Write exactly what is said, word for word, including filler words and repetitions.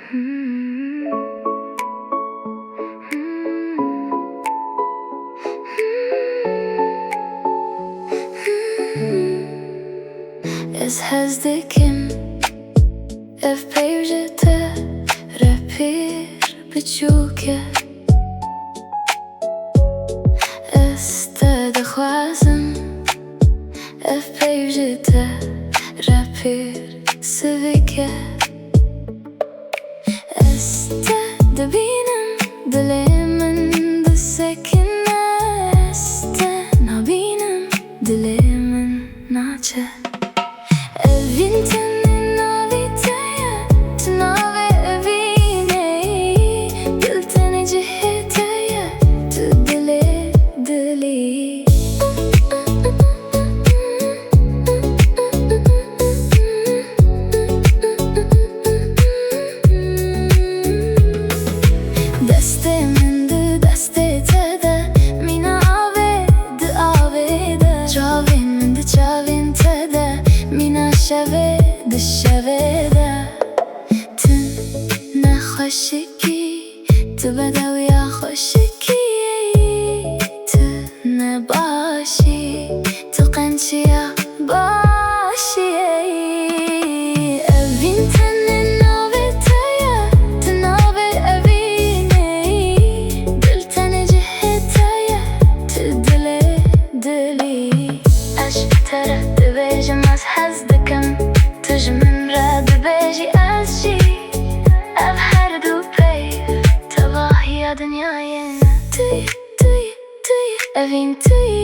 Ez hez dikim, ev peyv ji te re pir biçûk e. Ez te dixwazim, ev peyv ji te re pir sivik e. Ez te dibînim, dilê min disekine. Ez te nabînim, dilê min naçe. Evîn tenê navê te ye, tu navê evînê yî. Dil tenê cihê te ye, tu dilê dilî yî. Destê min di destê te de, mîna avê di avê de. Çavên min di çavên te de, mîna şevê di şevê de. Tu ne xweşikî, tu bedewiya xweşikî yî. Tu ne başî, tu qençiya başiyê yî. Evîn tenê navê te ye, tu navê evînê yî. Dil tenê cihê te ye, tu dilê dilî yî. Ez ji te re dibêjim, ez hez dikim, tu ji min re dibêjî, ez jî. Ev her du peyv tevahiya dinyayê ne. Tu yî, tu yî, tu yî, evîn tu yî.